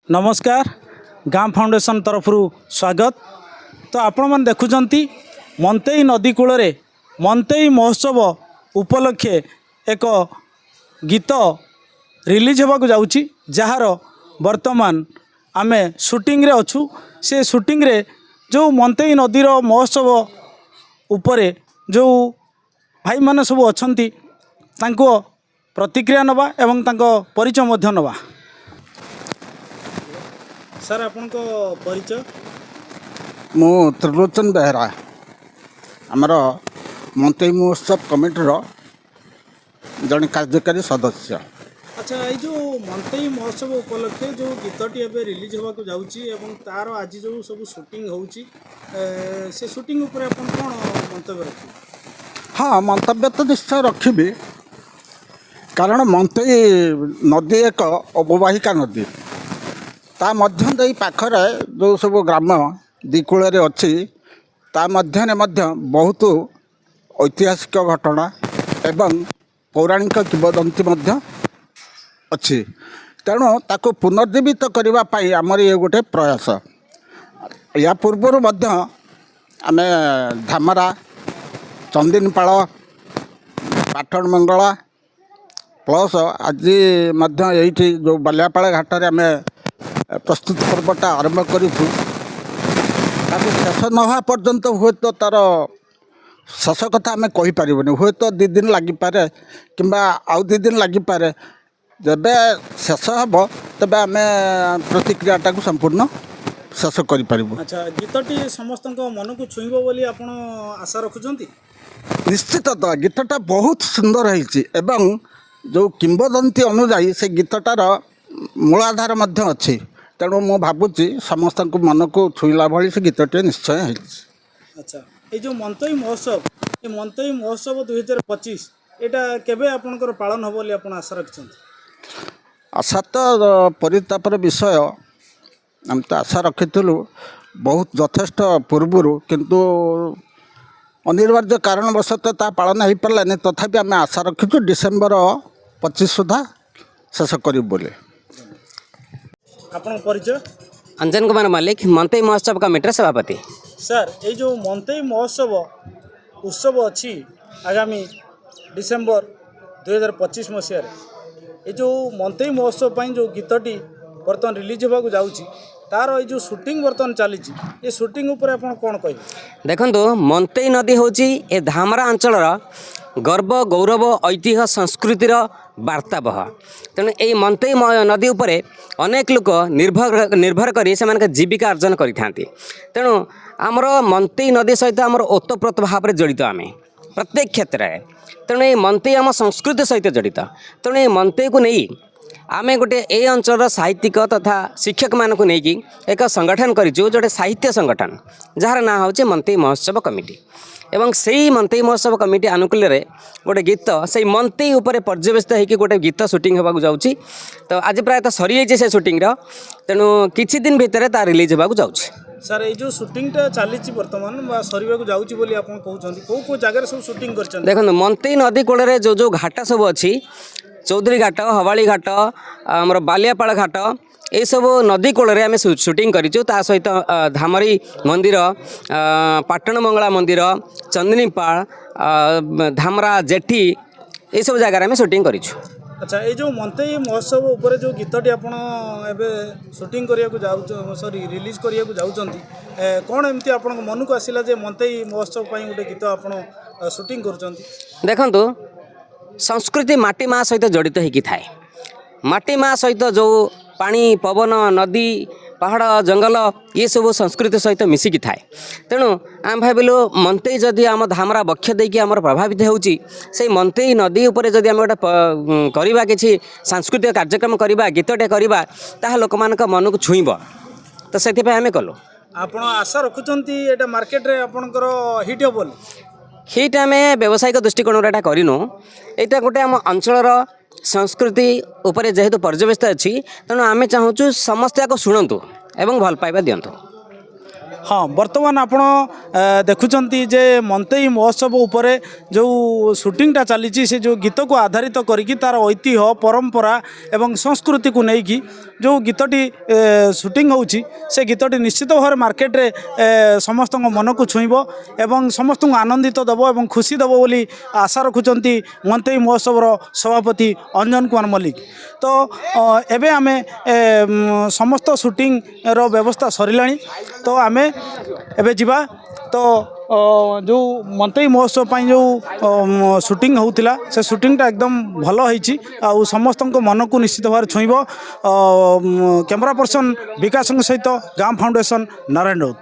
ନମସ୍କାର, ଗାଁ ଫାଉଣ୍ଡେସନ୍ ତରଫରୁ ସ୍ୱାଗତ। ତ ଆପଣମାନେ ଦେଖୁଛନ୍ତି, ମନ୍ତେଇ ନଦୀ କୂଳରେ ମନ୍ତେଇ ମହୋତ୍ସବ ଉପଲକ୍ଷେ ଏକ ଗୀତ ରିଲିଜ୍ ହେବାକୁ ଯାଉଛି, ଯାହାର ବର୍ତ୍ତମାନ ଆମେ ସୁଟିଂରେ ଅଛୁ। ସେ ସୁଟିଂରେ ଯେଉଁ ମନ୍ତେଇ ନଦୀର ମହୋତ୍ସବ ଉପରେ ଯେଉଁ ଭାଇମାନେ ସବୁ ଅଛନ୍ତି, ତାଙ୍କ ପ୍ରତିକ୍ରିୟା ନେବା ଏବଂ ତାଙ୍କ ପରିଚୟ ମଧ୍ୟ ନେବା। ସାର୍, ଆପଣଙ୍କ ପରିଚୟ? ମୁଁ ତ୍ରିଲୋଚନ ବେହେରା, ଆମର ମନ୍ତେଇ ମହୋତ୍ସବ କମିଟିର ଜଣେ କାର୍ଯ୍ୟକାରୀ ସଦସ୍ୟ। ଆଚ୍ଛା, ଏଇ ଯେଉଁ ମନ୍ତେଇ ମହୋତ୍ସବ ଉପଲକ୍ଷେ ଯେଉଁ ଗୀତଟି ଏବେ ରିଲିଜ୍ ହେବାକୁ ଯାଉଛି ଏବଂ ତାର ଆଜି ଯେଉଁ ସବୁ ସୁଟିଂ ହେଉଛି, ସେ ସୁଟିଂ ଉପରେ ଆପଣ କ'ଣ ମନ୍ତବ୍ୟ ରଖିବେ? ହଁ, ମନ୍ତବ୍ୟ ତ ନିଶ୍ଚୟ ରଖିବି, କାରଣ ମନ୍ତେଇ ନଦୀ ଏକ ଅବବାହିକା ନଦୀ। ତା ମଧ୍ୟ ଦେଇ ପାଖରେ ଯେଉଁ ସବୁ ଗ୍ରାମ ଦୁଇ କୂଳରେ ଅଛି, ତା ମଧ୍ୟରେ ମଧ୍ୟ ବହୁତ ଐତିହାସିକ ଘଟଣା ଏବଂ ପୌରାଣିକ କିମ୍ବଦନ୍ତୀ ମଧ୍ୟ ଅଛି। ତେଣୁ ତାକୁ ପୁନର୍ଜୀବିତ କରିବା ପାଇଁ ଆମର ଇଏ ଗୋଟେ ପ୍ରୟାସ। ୟା ପୂର୍ବରୁ ମଧ୍ୟ ଆମେ ଧାମରା, ଚନ୍ଦିନପାଳ, ପାଟଣମଙ୍ଗଳା, ପ୍ଲସ୍ ଆଜି ମଧ୍ୟ ଏଇଠି ଯେଉଁ ବାଲିଆପାଳ ଘାଟରେ ଆମେ ପ୍ରସ୍ତୁତ ପର୍ବଟା ଆରମ୍ଭ କରିଛୁ, ତାକୁ ଶେଷ ନ ହେବା ପର୍ଯ୍ୟନ୍ତ ହୁଏତ ତା'ର ଶେଷ କଥା ଆମେ କହିପାରିବୁନି। ହୁଏତ 2 ଦିନ ଲାଗିପାରେ କିମ୍ବା ଆଉ 2 ଦିନ ଲାଗିପାରେ। ଯେବେ ଶେଷ ହେବ, ତେବେ ଆମେ ପ୍ରତିକ୍ରିୟାଟାକୁ ସମ୍ପୂର୍ଣ୍ଣ ଶେଷ କରିପାରିବୁ। ଆଚ୍ଛା, ଗୀତଟି ସମସ୍ତଙ୍କ ମନକୁ ଛୁଇଁବ ବୋଲି ଆପଣ ଆଶା ରଖୁଛନ୍ତି? ନିଶ୍ଚିତ ତ, ଗୀତଟା ବହୁତ ସୁନ୍ଦର ହେଇଛି ଏବଂ ଯେଉଁ କିମ୍ବଦନ୍ତୀ ଅନୁଯାୟୀ ସେ ଗୀତଟାର ମୂଳାଧାର ମଧ୍ୟ ଅଛି। ତେଣୁ ମୁଁ ଭାବୁଛି, ସମସ୍ତଙ୍କୁ ମନକୁ ଛୁଇଁଲା ଭଳି ସେ ଗୀତଟିଏ ନିଶ୍ଚୟ ହେଇଛି। ଆଚ୍ଛା, ଏଇ ଯେଉଁ ମନ୍ତେଇ ମହୋତ୍ସବ, ଏ ମନ୍ତେଇ ମହୋତ୍ସବ 2025, ଏଇଟା କେବେ ଆପଣଙ୍କର ପାଳନ ହେବ ବୋଲି ଆପଣ ଆଶା ରଖିଛନ୍ତି? ଆଶା ତ ପରିତାପର ବିଷୟ, ଆମେ ତ ଆଶା ରଖିଥିଲୁ ବହୁତ ଯଥେଷ୍ଟ ପୂର୍ବରୁ, କିନ୍ତୁ ଅନିବାର୍ଯ୍ୟ କାରଣବଶତଃ ତା ପାଳନ ହେଇପାରିଲାନି। ତଥାପି ଆମେ ଆଶା ରଖିଛୁ ଡିସେମ୍ବର 25 ସୁଦ୍ଧା ଶେଷ କରିବୁ ବୋଲି। ଆପଣଙ୍କ ପରିଚୟ? ଅଞ୍ଜନ କୁମାର ମଲ୍ଲିକ, ମନ୍ତେଇ ମହୋତ୍ସବ କମିଟିର ସଭାପତି। ସାର୍, ଏଇ ଯେଉଁ ମନ୍ତେଇ ମହୋତ୍ସବ ଉତ୍ସବ ଅଛି ଆଗାମୀ ଡିସେମ୍ବର 2025 ମସିହାରେ, ଏ ଯେଉଁ ମନ୍ତେଇ ମହୋତ୍ସବ ପାଇଁ ଯେଉଁ ଗୀତଟି ବର୍ତ୍ତମାନ ରିଲିଜ୍ ହେବାକୁ ଯାଉଛି, ତାର ଏଇ ଯେଉଁ ସୁଟିଂ ବର୍ତ୍ତମାନ ଚାଲିଛି, ଏ ସୁଟିଂ ଉପରେ ଆପଣ କ'ଣ କହିବେ? ଦେଖନ୍ତୁ, ମନ୍ତେଇ ନଦୀ ହେଉଛି ଏ ଧାମରା ଅଞ୍ଚଳର ଗର୍ବ, ଗୌରବ, ଐତିହ୍ୟ, ସଂସ୍କୃତିର ବାର୍ତ୍ତାବହ। ତେଣୁ ଏଇ ମନ୍ତେଇ ନଦୀ ଉପରେ ଅନେକ ଲୋକ ନିର୍ଭର ନିର୍ଭର କରି ସେମାନଙ୍କ ଜୀବିକା ଅର୍ଜନ କରିଥାନ୍ତି। ତେଣୁ ଆମର ମନ୍ତେଇ ନଦୀ ସହିତ ଆମର ଓତପ୍ରୋତ ଭାବରେ ଜଡ଼ିତ ଆମେ ପ୍ରତ୍ୟେକ କ୍ଷେତ୍ରରେ। ତେଣୁ ଏଇ ମନ୍ତେଇ ଆମ ସଂସ୍କୃତି ସହିତ ଜଡ଼ିତ। ତେଣୁ ଏଇ ମନ୍ତେଇକୁ ନେଇ ଆମେ ଗୋଟେ ଏଇ ଅଞ୍ଚଳର ସାହିତ୍ୟିକ ତଥା ଶିକ୍ଷକମାନଙ୍କୁ ନେଇକି ଏକ ସଂଗଠନ କରିଛୁ, ଯେଉଁଟା ସାହିତ୍ୟ ସଂଗଠନ, ଯାହାର ନାଁ ହେଉଛି ମନ୍ତେଇ ମହୋତ୍ସବ କମିଟି। ଏବଂ ସେଇ ମନ୍ତେଇ ମହୋତ୍ସବ କମିଟି ଆନୁକୂଲ୍ୟରେ ଗୋଟେ ଗୀତ, ସେଇ ମନ୍ତେଇ ଉପରେ ପର୍ଯ୍ୟବସିତ ହେଇକି ଗୋଟେ ଗୀତ ସୁଟିଂ ହେବାକୁ ଯାଉଛି। ତ ଆଜି ପ୍ରାୟତଃ ସରିଯାଇଛି ସେ ସୁଟିଂର, ତେଣୁ କିଛି ଦିନ ଭିତରେ ତା ରିଲିଜ୍ ହେବାକୁ ଯାଉଛି। ସାର୍, ଏଇ ଯେଉଁ ସୁଟିଂଟା ଚାଲିଛି ବର୍ତ୍ତମାନ ବା ସରିବାକୁ ଯାଉଛି ବୋଲି ଆପଣ କହୁଛନ୍ତି, କେଉଁ କେଉଁ ଜାଗାରେ ସବୁ ସୁଟିଂ କରିଛନ୍ତି? ଦେଖନ୍ତୁ, ମନ୍ତେଇ ନଦୀ କୂଳରେ ଯେଉଁ ଯେଉଁ ଘାଟ ସବୁ ଅଛି, ଚୌଧୁରୀ ଘାଟ, ହବାଳି ଘାଟ, ଆମର ବାଲିଆପାଳ ଘାଟ, ଏସବୁ ନଦୀ କୂଳରେ ଆମେ ସୁଟିଂ କରିଛୁ। ତା ସହିତ ଧାମରୀ ମନ୍ଦିର, ପାଟଣ ମଙ୍ଗଳା ମନ୍ଦିର, ଚନ୍ଦିନୀପାଳ, ଧାମରା ଜେଠି, ଏସବୁ ଜାଗାରେ ଆମେ ସୁଟିଂ କରିଛୁ। ଆଚ୍ଛା, ଏଇ ଯେଉଁ ମନ୍ତେଇ ମହୋତ୍ସବ ଉପରେ ଯେଉଁ ଗୀତଟି ଆପଣ ଏବେ ସୁଟିଂ କରିବାକୁ ଯାଉଛ, ସରି, ରିଲିଜ୍ କରିବାକୁ ଯାଉଛନ୍ତି, କ'ଣ ଏମିତି ଆପଣଙ୍କ ମନକୁ ଆସିଲା ଯେ ମନ୍ତେଇ ମହୋତ୍ସବ ପାଇଁ ଗୋଟେ ଗୀତ ଆପଣ ସୁଟିଂ କରୁଛନ୍ତି? ଦେଖନ୍ତୁ, ସଂସ୍କୃତି ମାଟି ମା ସହିତ ଜଡ଼ିତ ହେଇକି ଥାଏ। ମାଟି ମା ସହିତ ଯେଉଁ ପାଣି, ପବନ, ନଦୀ, ପାହାଡ଼, ଜଙ୍ଗଲ, ଇଏ ସବୁ ସଂସ୍କୃତି ସହିତ ମିଶିକି ଥାଏ। ତେଣୁ ଆମେ ଭାବିଲୁ, ମନ୍ତେଇ ଯଦି ଆମ ଧାମରା ବକ୍ଷ ଦେଇକି ଆମର ପ୍ରଭାବିତ ହେଉଛି, ସେଇ ମନ୍ତେଇ ନଦୀ ଉପରେ ଯଦି ଆମେ ଗୋଟେ କରିବା, କିଛି ସାଂସ୍କୃତିକ କାର୍ଯ୍ୟକ୍ରମ କରିବା, ଗୀତଟେ କରିବା, ତାହା ଲୋକମାନଙ୍କ ମନକୁ ଛୁଇଁବ। ତ ସେଥିପାଇଁ ଆମେ କଲୁ। ଆପଣ ଆଶା ରଖୁଛନ୍ତି ଏଇଟା ମାର୍କେଟରେ ଆପଣଙ୍କର ହିଟ୍ ହେବ ବୋଲି? ହିଟ୍ ଆମେ ବ୍ୟବସାୟିକ ଦୃଷ୍ଟିକୋଣରୁ ଏଇଟା କରିନୁ। ଏଇଟା ଗୋଟେ ଆମ ଅଞ୍ଚଳର ସଂସ୍କୃତି ଉପରେ ଯେହେତୁ ପର୍ଯ୍ୟବସିତ ଅଛି, ତେଣୁ ଆମେ ଚାହୁଁଛୁ ସମସ୍ତେ ଆକୁ ଶୁଣନ୍ତୁ ଏବଂ ଭଲ ପାଇବା ଦିଅନ୍ତୁ। ହଁ, ବର୍ତ୍ତମାନ ଆପଣ ଦେଖୁଛନ୍ତି ଯେ ମନ୍ତେଇ ମହୋତ୍ସବ ଉପରେ ଯେଉଁ ସୁଟିଂଟା ଚାଲିଛି, ସେ ଯେଉଁ ଗୀତକୁ ଆଧାରିତ କରିକି ତା'ର ଐତିହ୍ୟ, ପରମ୍ପରା ଏବଂ ସଂସ୍କୃତିକୁ ନେଇକି ଯେଉଁ ଗୀତଟି ସୁଟିଂ ହେଉଛି, ସେ ଗୀତଟି ନିଶ୍ଚିତ ଭାବରେ ମାର୍କେଟରେ ସମସ୍ତଙ୍କ ମନକୁ ଛୁଇଁବ ଏବଂ ସମସ୍ତଙ୍କୁ ଆନନ୍ଦିତ ଦେବ ଏବଂ ଖୁସି ଦେବ ବୋଲି ଆଶା ରଖୁଛନ୍ତି ମନ୍ତେଇ ମହୋତ୍ସବର ସଭାପତି ଅଞ୍ଜନ କୁମାର ମଲ୍ଲିକ। ତ ଏବେ ଆମେ ସମସ୍ତ ସୁଟିଂର ବ୍ୟବସ୍ଥା ସରିଲାଣି, ତ ଆମେ ଏବେ ଯିବା। ତ ଯେଉଁ ମନ୍ତେଇ ମହୋତ୍ସବ ପାଇଁ ଯେଉଁ ସୁଟିଂ ହେଉଥିଲା, ସେ ସୁଟିଂଟା ଏକଦମ ଭଲ ହେଇଛି ଆଉ ସମସ୍ତଙ୍କ ମନକୁ ନିଶ୍ଚିତ ଭାବରେ ଛୁଇଁବ। କ୍ୟାମେରା ପର୍ସନ୍ ବିକାଶଙ୍କ ସହିତ ଗାଁ ଫାଉଣ୍ଡେସନ୍, ନାରାୟଣ ରାଉତ।